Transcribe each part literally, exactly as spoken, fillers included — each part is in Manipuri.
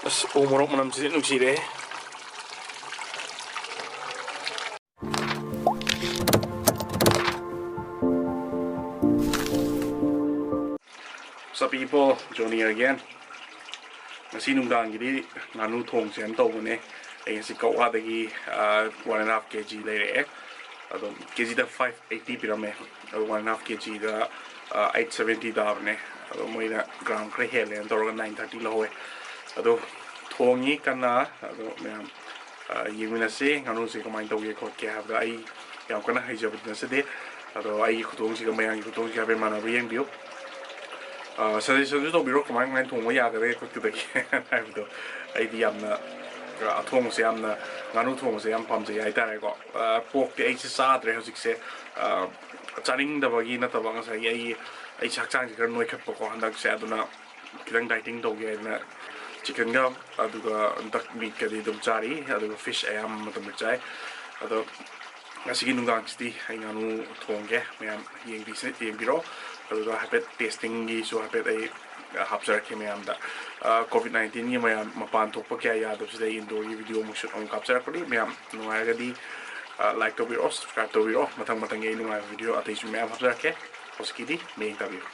ꯑꯁ, ꯎ ꯃꯣꯔꯣꯛ ꯃꯅꯝꯁꯤꯗꯤ ꯅꯨꯡꯁꯤꯔꯦ꯫ What's up, people? Johnny again. ꯉꯁꯤ ꯅꯨꯡꯗꯥꯡꯒꯤꯗꯤ ꯉꯥꯅꯨ ꯊꯣꯡꯁꯦꯅ ꯇꯧꯕꯅꯦ꯫ ꯑꯩ ꯉꯁꯤ ꯀꯛꯋꯥꯗꯒꯤ, ꯑ, one and half K G ꯂꯩꯔꯛꯑꯦ꯫ ꯑꯗꯨꯝ K G ꯗ five eighty ꯄꯤꯔꯝꯃꯦ꯫ ꯑꯗꯣ one and half K G ꯗ, ꯑ, eight seventy ꯇꯥꯕꯅꯦ꯫ ꯑꯗꯣ ꯃꯣꯏꯅ gram ꯈꯔ ꯍꯦꯜꯂꯦꯅ ꯇꯧꯔꯒ nine thirty ꯂꯧꯍꯧꯋꯦ꯫ ꯑꯗꯣ ꯊꯣꯡꯉꯤ ꯀꯟꯅ꯫ ꯑꯗꯣ ꯃꯌꯥꯝ, ꯑ, ꯌꯦꯡꯃꯤꯟꯅꯁꯤ ꯉꯥꯅꯨꯁꯦ ꯀꯃꯥꯏꯅ ꯇꯧꯒꯦ ꯈꯣꯠꯀꯦ ꯍꯥꯏꯕꯗ꯫ ꯑꯩ ꯌꯥꯝ ꯀꯟꯅ ꯍꯩꯖꯕꯗꯤ ꯅꯠꯆꯗꯦ꯫ ꯑꯗꯣ ꯑꯩꯒꯤ ꯈꯨꯊꯣꯡꯁꯤꯒ ꯃꯌꯥꯝꯒꯤ ꯈꯨꯊꯣꯡꯁꯤꯒ ꯍꯥꯏꯐꯦꯠ ꯃꯥꯟꯅꯕ꯭ꯔꯥ ꯌꯦꯡꯕꯤꯌꯨ꯫ ꯑ, suggestion ꯁꯨ ꯇꯧꯕꯤꯔꯣ, ꯀꯃꯥꯏ ꯀꯃꯥꯏꯅ ꯊꯣꯡꯕ ꯌꯥꯒꯗꯒꯦ ꯈꯣꯠꯀꯗꯒꯦ ꯍꯥꯏꯕꯗꯣ꯫ ꯑꯩꯗꯤ ꯌꯥꯝꯅ, ꯑ, ꯑꯊꯣꯡꯕꯁꯦ ꯌꯥꯝꯅ, ꯉꯥꯅꯨ ꯊꯣꯡꯕꯁꯦ ꯌꯥꯝ ꯄꯥꯝꯖꯩ ꯍꯥꯏꯇꯥꯔꯦꯀꯣ꯫ ꯑ, pork ꯇꯤ ꯑꯩꯁꯦ ꯆꯥꯗ꯭ꯔꯦ ꯍꯧꯖꯤꯛꯁꯦ꯫ ꯑ, ꯆꯥꯅꯤꯡꯗꯕꯒꯤ ꯅꯠꯇꯕ, ꯉꯁꯥꯏꯒꯤ ꯑꯩꯒꯤ, ꯑꯩꯁꯦ ꯍꯛꯆꯥꯡꯁꯦ ꯈꯔ ꯅꯣꯏꯈꯠꯄꯀꯣ ꯍꯟꯗꯛꯁꯦ, ꯑꯗꯨꯅ ꯈꯤꯇꯪ dieting ꯇꯧꯒꯦ ꯍꯥꯏꯗꯅ chicken ꯒ ꯑꯗꯨꯒ duck meat ꯀꯗꯤ ꯑꯗꯨꯝ ꯆꯥꯔꯤ, ꯑꯗꯨꯒ fish ꯑꯌꯥꯝꯕ ꯃꯇꯝꯗ ꯆꯥꯏ꯫ ꯑꯗꯣ ꯉꯁꯤꯒꯤ ꯅꯨꯡꯗꯥꯡꯁꯤꯗꯤ ꯑꯩ ꯉꯥꯅꯨ ꯊꯣꯡꯒꯦ, ꯃꯌꯥꯝ ꯌꯦꯡꯕꯤꯁꯤ-, ꯌꯦꯡꯕꯤꯔꯣ꯫ ꯑꯗꯨꯒ ꯍꯥꯏꯐꯦꯠ tasting ꯒꯤꯁꯨ ꯍꯥꯏꯐꯦꯠ ꯑꯩ, ꯑ, ꯍꯥꯞꯆꯔꯛꯀꯦ ꯃꯌꯥꯝꯗ꯫ ꯑ, COVID nineteen ꯒꯤ ꯃꯌꯥꯝ ꯃꯄꯥꯟ ꯊꯣꯛꯄ ꯀꯌꯥ ꯌꯥꯗꯕꯁꯤꯗ ꯑꯩ indoor ꯒꯤ video ꯑꯃꯨꯛ shoot ꯑꯃꯨꯛ ꯀꯥꯞꯆꯔꯛꯄꯅꯤ꯫ ꯃꯌꯥꯝ ꯅꯨꯡꯉꯥꯏꯔꯒꯗꯤ, ꯑ, like ꯇꯧꯕꯤꯔꯛꯑꯣ, subscribe ꯇꯧꯕꯤꯔꯛꯑꯣ꯫ ꯃꯊꯪ ꯃꯊꯪꯒꯤ ꯑꯩ ꯅꯨꯡꯉꯥꯏꯕ video ꯑꯇꯩꯁꯨ ꯃꯌꯥꯝ ꯍꯥꯞꯆꯔꯛꯀꯦ꯫ ꯍꯧꯖꯤꯛꯀꯤꯗꯤ ꯃꯌꯦꯡ ꯇꯥꯕꯤꯌꯨ꯫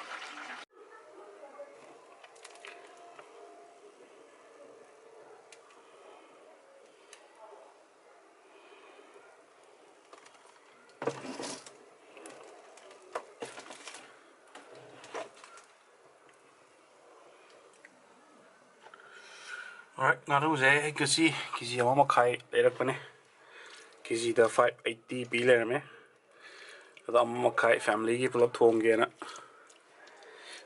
Alright, ꯉꯥꯅꯨꯁꯦ ꯑꯩ ꯉꯁꯤ K G ꯑꯃ ꯃꯈꯥꯏ ꯂꯩꯔꯛꯄꯅꯦ꯫ K G ꯗ five eighty ꯄꯤ ꯂꯩꯔꯝꯃꯦ꯫ ꯑꯗꯣ ꯑꯃ ꯃꯈꯥꯏ family ꯒꯤ ꯄꯨꯂꯞ ꯊꯣꯡꯒꯦꯅ꯫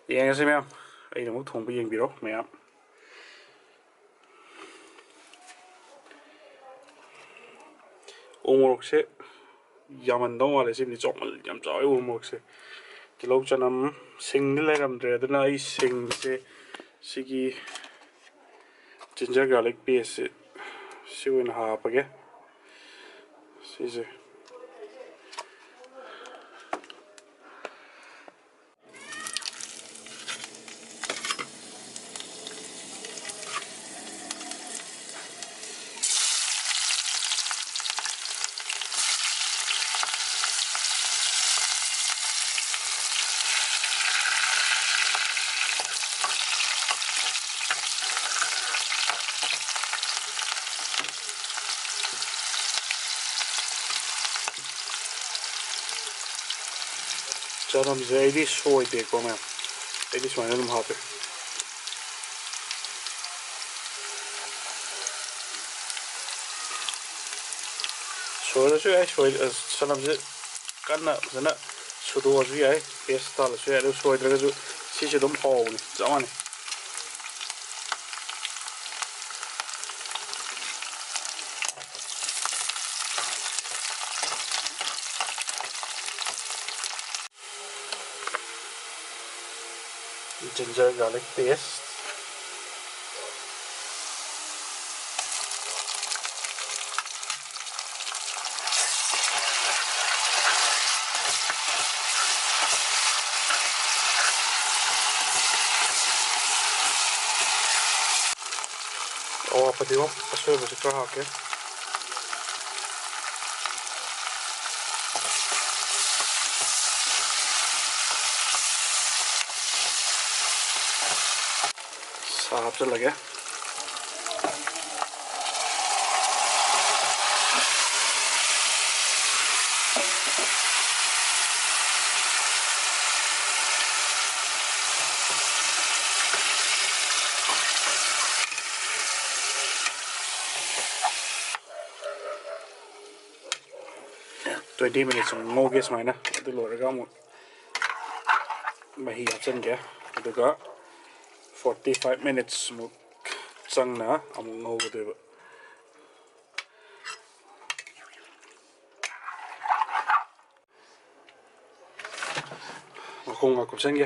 ꯌꯦꯡꯉꯁꯤ ꯃꯌꯥꯝ, ꯑꯩꯅ ꯑꯃꯨꯛ ꯊꯣꯡꯕ ꯌꯦꯡꯕꯤꯔꯣ ꯃꯌꯥꯝ꯫ ꯎ ꯃꯣꯔꯣꯛꯁꯦ ꯌꯥꯝꯃꯟꯗꯧ ꯃꯥꯜꯂꯦ꯫ ꯁꯤꯕꯨꯗꯤ ꯆꯥꯎꯃꯜ-, ꯌꯥꯝ ꯆꯥꯎꯋꯦ ꯎ ꯃꯣꯔꯣꯛꯁꯦ꯫ ꯇꯤꯜꯍꯧ ꯆꯅꯝ, ꯁꯤꯡꯗꯤ ꯂꯩꯔꯝꯗ꯭ꯔꯦ, ꯑꯗꯨꯅ ꯑꯩ ꯁꯤꯡꯁꯦ ꯁꯤꯒꯤ ginger garlic paste ꯁꯦ ꯁꯤ ꯑꯣꯏꯅ ꯍꯥꯞꯄꯒꯦ꯫ ꯁꯤꯁꯦ꯫ ꯆꯅꯝꯁꯦ ꯑꯩꯗꯤ ꯁꯣꯏꯗꯦꯀꯣ ꯃꯌꯥꯝ, ꯑꯩꯗꯤ ꯁꯨꯃꯥꯏꯅ ꯑꯗꯨꯝ ꯍꯥꯞꯄꯦ꯫ ꯁꯣꯏꯔꯁꯨ ꯌꯥꯏ, ꯁꯣꯏ-, ꯑ, ꯆꯅꯝꯁꯦ ꯀꯟꯅ ꯐꯖꯅ ꯁꯨꯗꯣꯛꯑꯁꯨ ꯌꯥꯏ, ꯄꯦꯁ ꯇꯥꯜꯂꯁꯨ ꯌꯥꯏ, ꯑꯗꯨ ꯁꯣꯏꯗ꯭ꯔꯒꯁꯨ ꯁꯤꯁꯨ ꯑꯗꯨꯝ ꯍꯥꯎꯕꯅꯤ, ꯆꯞ ꯃꯥꯟꯅꯩ꯫ Ginger garlic paste. ꯑꯋꯥ ꯐꯗꯤꯒꯣꯝ ꯑꯁꯣꯏꯕꯁꯤ ꯈꯔ ꯍꯥꯞꯀꯦ꯫ ꯁꯥ ꯍꯥꯞꯆꯤꯜꯂꯒꯦ꯫ Twenty minutes ꯑꯃꯨꯛ ꯉꯧꯒꯦ ꯁꯨꯃꯥꯏꯅ꯫ ꯑꯗꯨ ꯂꯣꯏꯔꯒ ꯑꯃꯨꯛ ꯃꯍꯤ ꯍꯥꯞꯆꯤꯟꯒꯦ꯫ ꯑꯗꯨꯒ forty five minutes ꯃꯨꯛ ꯆꯪꯅ ꯑꯃꯨꯛ ꯉꯧꯒꯗꯣꯏꯕ꯫ ꯃꯈꯣꯡ ꯉꯥ ꯀꯨꯞꯁꯟꯒꯦ꯫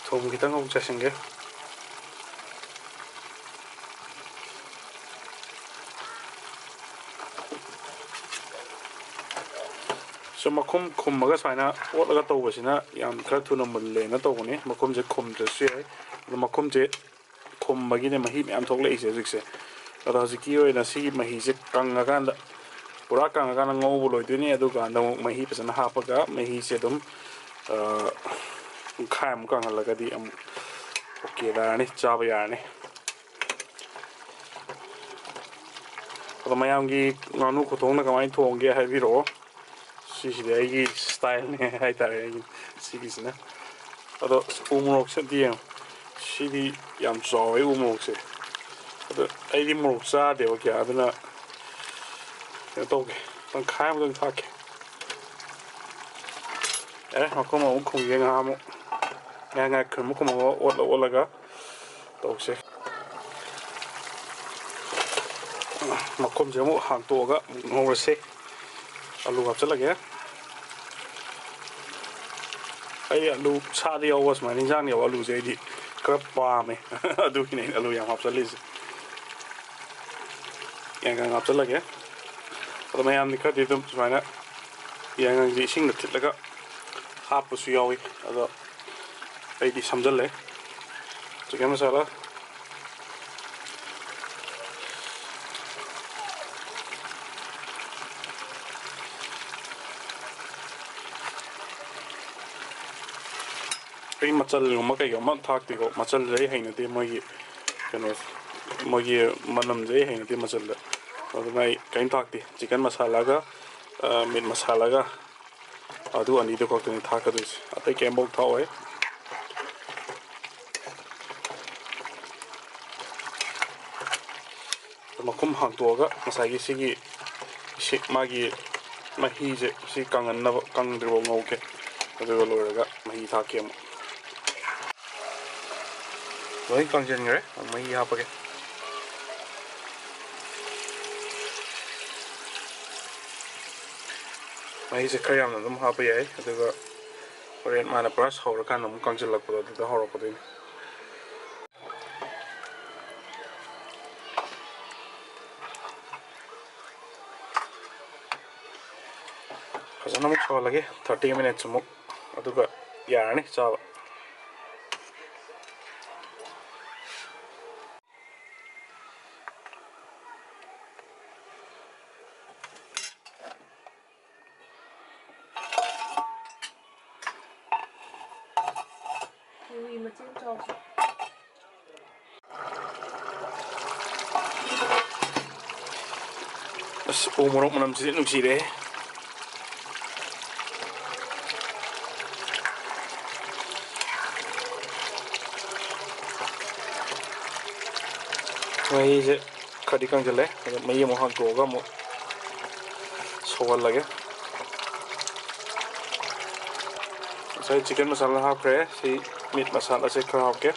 ꯊꯨꯝ ꯈꯤꯇꯪ ꯑꯃꯨꯛ ꯆꯥꯏꯁꯤꯟꯒꯦ꯫ ꯁꯨꯝ ꯃꯈꯨꯝ ꯈꯨꯝꯃꯒ ꯁꯨꯃꯥꯏꯅ ꯑꯣꯠꯂꯒ ꯇꯧꯕꯁꯤꯅ ꯌꯥꯝ ꯈꯔ ꯊꯨꯅ ꯃꯨꯜꯂꯦꯅ ꯇꯧꯕꯅꯤ꯫ ꯃꯈꯨꯝꯁꯦ ꯈꯨꯝꯗ꯭ꯔꯁꯨ ꯌꯥꯏ, ꯑꯗꯣ ꯃꯈꯨꯝꯁꯦ ꯈꯨꯝꯕꯒꯤꯅꯦ ꯃꯍꯤ ꯃꯌꯥꯝ ꯊꯣꯛꯂꯛꯏꯁꯦ ꯍꯧꯖꯤꯛꯁꯦ꯫ ꯑꯗꯣ ꯍꯧꯖꯤꯛꯀꯤ ꯑꯣꯏꯅ ꯁꯤꯒꯤ ꯃꯍꯤꯁꯦ ꯀꯪꯉꯀꯥꯟꯗ, ꯄꯨꯔꯥ ꯀꯪꯉꯀꯥꯟꯗ ꯉꯧꯕ ꯂꯣꯏꯗꯣꯏꯅꯤ꯫ ꯑꯗꯨꯀꯥꯟꯗ ꯑꯃꯨꯛ ꯃꯍꯤ ꯐꯖꯅ ꯍꯥꯞꯄꯒ, ꯃꯍꯤꯁꯦ ꯑꯗꯨꯝ, ꯑ, ꯄꯨꯡꯈꯥꯏꯃꯨꯛ ꯀꯪꯍꯜꯂꯒꯗꯤ ꯑꯃꯨꯛ ꯑꯣꯀꯦ ꯇꯥꯔꯅꯤ, ꯆꯥꯕ ꯌꯥꯔꯅꯤ꯫ ꯑꯗꯣ ꯃꯌꯥꯝꯒꯤ ꯉꯥꯅꯨ ꯈꯨꯊꯣꯡꯅ ꯀꯃꯥꯏꯅ ꯊꯣꯡꯒꯦ ꯍꯥꯏꯕꯤꯔꯛꯑꯣ꯫ ꯁꯤꯁꯤꯗꯤ ꯑꯩꯒꯤ ꯁ꯭ꯇꯥꯏꯜꯅꯦ ꯍꯥꯏꯇꯥꯔꯦ, ꯑꯩꯒꯤ ꯁꯤꯒꯤꯁꯤꯅ꯫ ꯑꯗꯣ ꯎ ꯃꯣꯔꯣꯛꯁꯦ ꯑꯝꯇ ꯌꯦꯡꯉꯣ꯫ ꯁꯤꯗꯤ ꯌꯥꯝ ꯆꯥꯎꯋꯦ ꯎ ꯃꯣꯔꯣꯛꯁꯦ꯫ ꯑꯗꯣ ꯑꯩꯗꯤ ꯃꯣꯔꯣꯛ ꯆꯥꯗꯦꯕ ꯀꯌꯥ, ꯑꯗꯨꯅ ꯀꯩꯅꯣ ꯇꯧꯒꯦ, ꯇꯪꯈꯥꯏ ꯑꯃꯗꯪ ꯊꯥꯛꯀꯦ꯫ ꯑꯦ, ꯃꯈꯨꯝ ꯑꯃꯨꯛ ꯈꯨꯝꯒꯦ, ꯉꯥꯏꯍꯥꯛ ꯑꯃꯨꯛ, ꯉꯥꯏꯍꯥꯛ ꯉꯥꯏꯍꯥꯛ ꯈꯨꯝ ꯈꯨꯝꯃꯒ ꯑꯣꯠꯂ ꯑꯣꯠꯂꯒ ꯇꯧꯁꯦ꯫ ꯃꯈꯨꯝꯁꯦ ꯑꯃꯨꯛ ꯍꯥꯡꯇꯣꯛꯑꯒ ꯑꯃꯨꯛ ꯉꯧꯔꯁꯦ꯫ ꯑꯂꯨ ꯍꯥꯞꯆꯤꯜꯂꯒꯦ꯫ ꯑꯩ ꯑꯂꯨ ꯁꯥꯗ ꯌꯥꯎꯕ ꯁꯨꯃꯥꯏꯅ ꯏꯟꯖꯥꯡ ꯌꯥꯎꯕ ꯑꯂꯨꯁꯦ ꯑꯩꯗꯤ ꯈꯔ ꯄꯥꯝꯃꯦ꯫ ꯑꯗꯨꯒꯤꯅꯦ ꯑꯩꯅ ꯑꯂꯨ ꯌꯥꯝ ꯍꯥꯞꯆꯜꯂꯤꯁꯦ꯫ ꯌꯥꯏꯉꯪ ꯍꯥꯞꯆꯜꯂꯒꯦ꯫ ꯑꯗꯣ ꯃꯌꯥꯝꯗꯤ ꯈꯔꯗꯤ ꯑꯗꯨꯝ ꯁꯨꯃꯥꯏꯅ ꯌꯥꯏꯉꯪꯁꯦ ꯏꯁꯤꯡꯗ ꯊꯤꯠꯂꯒ ꯍꯥꯞꯄꯁꯨ ꯌꯥꯎꯏ꯫ ꯑꯗꯣ ꯑꯩꯗꯤ ꯁꯝꯖꯜꯂꯦ꯫ ꯆꯤꯛꯀꯟ ꯃꯁꯥꯂꯥ꯫ ꯑꯩ ꯃꯆꯜꯒꯨꯝꯕ ꯀꯩꯒꯨꯝꯕ ꯑꯝ ꯊꯥꯛꯇꯦꯀꯣ꯫ ꯃꯆꯜꯁꯦ ꯑꯩ ꯍꯩꯅꯗꯦ, ꯃꯣꯏꯒꯤ ꯀꯩꯅꯣ, ꯃꯣꯏꯒꯤ ꯃꯅꯝꯁꯦ ꯑꯩ ꯍꯩꯅꯗꯦ ꯃꯆꯜꯗ꯫ ꯑꯗꯨꯅ ꯑꯩ ꯀꯔꯤꯝ ꯊꯥꯛꯇꯦ꯫ ꯆꯤꯛꯀꯟ ꯃꯁꯥꯂꯥꯒ, ꯑ, ꯃꯤꯠ ꯃꯁꯥꯂꯥꯒ ꯑꯗꯨ ꯑꯅꯤꯗꯨ ꯈꯛꯇꯅꯤ ꯊꯥꯛꯀꯗꯣꯏꯁꯦ, ꯑꯇꯩ ꯀꯩꯝꯐꯥꯎ ꯊꯥꯛꯑꯣꯏ꯫ ꯃꯈꯨꯝ ꯍꯥꯡꯇꯣꯛꯑꯒ ꯉꯁꯥꯏꯒꯤ ꯁꯤꯒꯤ ꯏꯁꯤꯡ, ꯃꯥꯒꯤ ꯃꯍꯤꯁꯦ ꯁꯤ ꯀꯪꯍꯟꯅꯕ, ꯀꯪꯗ꯭ꯔꯤꯐꯥꯎ ꯉꯧꯒꯦ꯫ ꯑꯗꯨꯒ ꯂꯣꯏꯔꯒ ꯃꯍꯤ ꯊꯥꯛꯀꯦ ꯑꯃꯨꯛ꯫ ꯂꯣꯏ ꯀꯪꯁꯤꯟꯈ꯭ꯔꯦ, ꯑꯃꯨꯛ ꯃꯍꯤ ꯍꯥꯞꯄꯒꯦ꯫ ꯃꯍꯤꯁꯦ ꯈꯔ ꯌꯥꯝꯅ ꯑꯗꯨꯝ ꯍꯥꯞꯄ ꯌꯥꯏ, ꯑꯗꯨꯒ ꯍꯣꯔꯦꯟ ꯃꯥꯅ ꯄꯨꯔꯥ ꯁꯧꯔꯀꯥꯟꯗ ꯑꯃꯨꯛ ꯀꯪꯁꯤꯜꯂꯛꯄꯗꯣ ꯑꯗꯨꯗ ꯍꯧꯔꯛꯀꯗꯣꯏꯅꯤ꯫ ꯐꯖꯅ ꯑꯃꯨꯛ ꯁꯧꯍꯜꯂꯒꯦ, thirty minutes ꯑꯃꯨꯛ, ꯑꯗꯨꯒ ꯌꯥꯔꯅꯤ ꯆꯥꯕ꯫ ꯑꯁ, ꯎ ꯃꯣꯔꯣꯛ ꯃꯅꯝꯁꯤꯗꯤ ꯅꯨꯡꯁꯤꯔꯦ꯫ ꯃꯍꯤꯁꯦ ꯈꯔꯗꯤ ꯀꯪꯁꯤꯜꯂꯦ, ꯑꯗꯣ ꯃꯍꯤ ꯑꯃꯨꯛ ꯍꯥꯡꯇꯣꯛꯑꯒ ꯑꯃꯨꯛ ꯁꯧꯍꯜꯂꯒꯦ꯫ ꯉꯁꯥꯏ chicken masala ꯍꯥꯞꯈ꯭ꯔꯦ, ꯁꯤ meat masala ꯁꯦ ꯈꯔ ꯍꯥꯞꯀꯦ꯫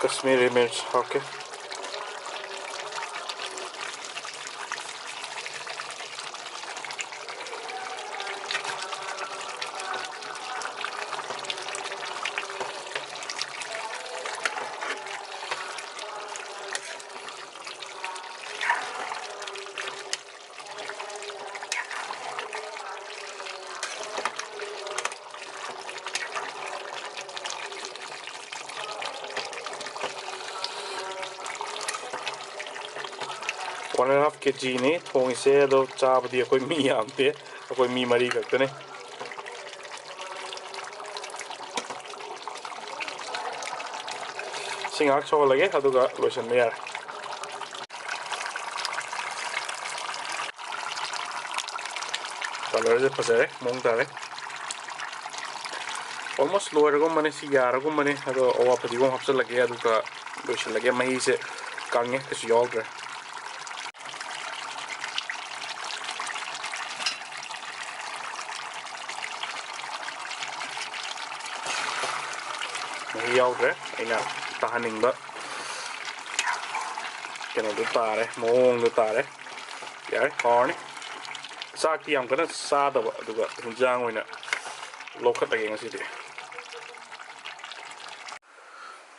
Kashmiri mirch ꯍꯥꯞꯀꯦ꯫ One and a half K G ꯅꯤ ꯊꯣꯡꯉꯤꯁꯦ, ꯑꯗꯣ ꯆꯥꯕꯗꯤ ꯑꯩꯈꯣꯏ ꯃꯤ ꯌꯥꯝꯗꯦ, ꯑꯩꯈꯣꯏ ꯃꯤ ꯃꯔꯤ ꯈꯛꯇꯅꯤ꯫ ꯁꯤ ꯉꯥꯏꯍꯥꯛ ꯁꯧꯍꯜꯂꯒꯦ, ꯑꯗꯨꯒ ꯂꯣꯏꯁꯤꯟꯕ ꯌꯥꯔꯦ꯫ Colour ꯁꯦ ꯐꯖꯔꯦ, ꯃꯑꯣꯡ ꯇꯥꯔꯦ꯫ Almost ꯂꯣꯏꯔꯒꯨꯝꯕꯅꯦ, ꯁꯤ ꯌꯥꯔꯒꯨꯝꯕꯅꯦ꯫ ꯑꯗꯣ ꯑꯋꯥ ꯐꯗꯤꯒꯣꯝ ꯍꯥꯞꯆꯤꯜꯂꯒꯦ, ꯑꯗꯨꯒ ꯂꯣꯏꯁꯤꯜꯂꯒꯦ꯫ ꯃꯍꯤꯁꯦ ꯀꯪꯉꯦ, ꯀꯩꯁꯨ ꯌꯥꯎꯗ꯭ꯔꯦ꯫ ꯃꯍꯤ ꯌꯥꯎꯗ꯭ꯔꯦ꯫ ꯑꯩꯅ ꯇꯥꯍꯟꯅꯤꯡꯕ ꯀꯩꯅꯣꯗꯣ ꯇꯥꯔꯦ, ꯃꯑꯣꯡꯗꯣ ꯇꯥꯔꯦ꯫ ꯌꯥꯔꯦ, ꯍꯥꯎꯔꯅꯤ꯫ ꯆꯥꯛꯇꯤ ꯌꯥꯝ ꯀꯟꯅ ꯆꯥꯗꯕ, ꯑꯗꯨꯒ ꯍꯤꯟꯖꯥꯡ ꯑꯣꯏꯅ ꯂꯧꯈꯠꯂꯒꯦ ꯉꯁꯤꯗꯤ꯫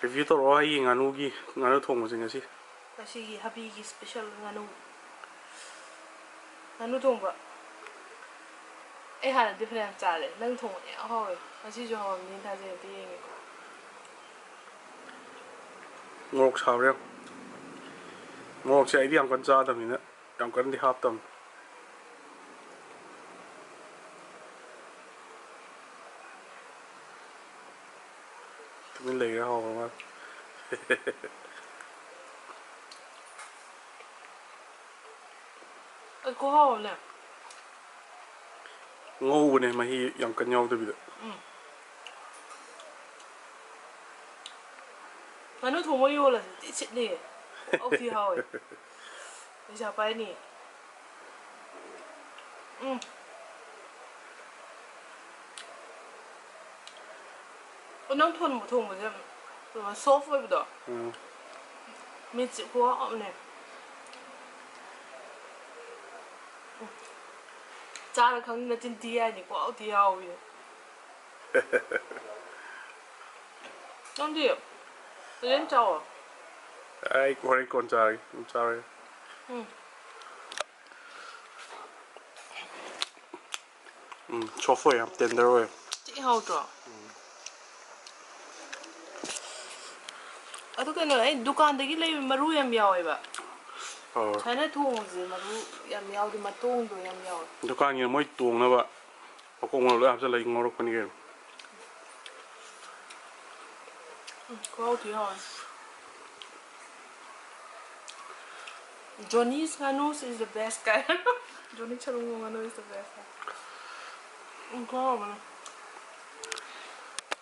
Review ꯇꯧꯔꯛꯑꯣ ꯑꯩꯒꯤ ꯉꯥꯅꯨꯒꯤ, ꯉꯥꯅꯨ ꯊꯣꯡꯕꯁꯦ ꯉꯁꯤ꯫ ꯉꯁꯤꯒꯤ ꯍꯕꯤꯒꯤ special ꯉꯥꯅꯨ, ꯉꯥꯅꯨ ꯊꯣꯡꯕ꯫ ꯑꯩ ꯍꯥꯟꯅꯗꯤ ꯐꯅꯌꯥꯝ ꯆꯥꯔꯦ, ꯅꯪ ꯊꯣꯡꯕꯅ ꯌꯥꯝ ꯍꯥꯎꯋꯦ꯫ ꯉꯁꯤꯁꯨ ꯍꯥꯎꯔꯝꯅꯤꯅ ꯊꯥꯖꯩ, ꯑꯝꯇ ꯌꯦꯡꯒꯦꯀꯣ꯫ ꯃꯣꯔꯣꯛ ꯁꯥꯕ꯭ꯔꯥ ꯌꯦꯡꯉꯣ꯫ ꯃꯣꯔꯣꯛꯁꯦ ꯑꯩꯗꯤ ꯌꯥꯝ ꯀꯟꯅ ꯆꯥꯗꯕꯅꯤꯅ ꯌꯥꯝ ꯀꯟꯅꯗꯤ ꯍꯥꯞꯇꯕꯅꯤ꯫ ꯇꯨꯃꯤꯟ ꯂꯩꯈ꯭ꯔꯦ, ꯍꯥꯎꯈ꯭ꯔ ꯃꯥꯜꯂꯦ꯫ ꯑꯁ, ꯈꯨꯍꯥꯎ ꯑꯃꯅꯦ꯫ ꯉꯧꯕꯅꯦ, ꯃꯍꯤ ꯌꯥꯝ ꯀꯟꯅ ꯌꯥꯎꯗꯕꯤꯗ꯫ ꯎꯝ꯫ ꯉꯥꯅꯨ ꯊꯣꯡꯕ ꯌꯣꯜꯂꯁꯨ ꯊꯤ ꯁꯤꯠꯅꯤꯌꯦ꯫ ꯄꯨꯛꯂꯥꯎ ꯊꯤ ꯍꯥꯎꯋꯦ꯫ ꯄꯩꯁꯥ ꯄꯥꯏꯅꯤ꯫ ꯎꯝ꯫ ꯑꯣ, ꯅꯪ ꯊꯣꯡꯕ, ꯊꯣꯡꯕꯁꯦ ꯌꯥꯝ soft ꯑꯣꯏꯕꯗꯣ꯫ ꯎꯝ꯫ ꯃꯤꯠꯁꯦ ꯈꯨꯍꯥꯎ ꯑꯃꯅꯦ꯫ ꯎꯝ꯫ ꯆꯥꯔ ꯈꯪꯅꯤ ꯅꯆꯤꯟ ꯊꯤ ꯍꯥꯏꯅꯤ, ꯈꯨꯍꯥꯎ ꯊꯤ ꯍꯥꯎꯋꯤ꯫ ꯅꯪꯗꯤ ꯐꯖꯅ ꯆꯥꯎꯋꯣ꯫ ꯑꯩ ꯍꯣꯔꯦꯟ ꯀꯣꯟ ꯆꯥꯔꯒꯦ, ꯑꯗꯨꯝ ꯆꯥꯔꯒꯦ꯫ ꯎꯝ꯫ ꯎꯝ, soft ꯑꯣꯏ, ꯌꯥꯝ tender ꯑꯣꯏ꯫ ꯊꯤ ꯍꯥꯎꯇ꯭ꯔꯣ? ꯑꯗꯨ ꯀꯩꯅꯣ, ꯑꯩ ꯗꯨꯀꯥꯟꯗꯒꯤ ꯂꯩꯕ ꯃꯔꯨ ꯌꯥꯝ ꯌꯥꯎꯋꯦꯕ꯫ ꯑꯣ꯫ ꯁꯨꯃꯥꯏꯅ ꯊꯣꯡꯕꯁꯦ ꯃꯔꯨ ꯌꯥꯝ ꯌꯥꯎꯗꯦ, ꯃꯇꯣꯡꯗꯣ ꯌꯥꯝ ꯌꯥꯎꯋꯦ꯫ ꯗꯨꯀꯥꯟꯒꯤ ꯃꯣꯏ ꯇꯣꯡꯅꯕ ꯃꯀꯣꯛ ꯃꯔꯨ ꯂꯣꯏ ꯍꯥꯞꯆꯤꯜꯂꯒ ꯉꯧꯔꯛꯄꯅꯤ ꯀꯩꯅꯣ꯫ ꯎꯝ, ꯈꯨꯍꯥꯎ ꯊꯤ ꯍꯥꯎꯋꯦ꯫ Johnny's Nganus is the best ꯀꯥꯏ꯫ Johnny ꯁꯔꯨꯡ ꯉꯥꯅꯨ is the best ꯀꯥꯏ꯫ ꯎꯝ, ꯈꯨꯍꯥꯎ ꯑꯃꯅꯦ꯫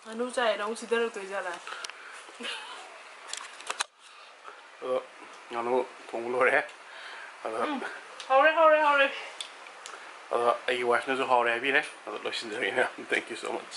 ꯉꯥꯅꯨ ꯆꯥꯏꯌꯦꯅ ꯑꯃꯨꯛ ꯁꯤꯗꯔꯛꯇꯣꯏ ꯖꯥꯠꯂ? ꯑꯗꯣ ꯉꯥꯅꯨ ꯊꯣꯡꯕ ꯂꯣꯏꯔꯦ꯫ ꯑꯗꯣ ꯎꯝ, ꯍꯧꯔꯦ, ꯍꯧꯔꯦ, ꯍꯧꯔꯦ꯫ ꯑꯗꯣ ꯑꯩꯒꯤ wife ꯅꯁꯨ ꯍꯥꯎꯔꯦ ꯍꯥꯏꯕꯤꯔꯦ꯫ ꯑꯗꯣ ꯂꯣꯏꯁꯤꯟꯖꯔꯒꯦ, ꯃꯌꯥꯝ꯫ Thank you so much꯫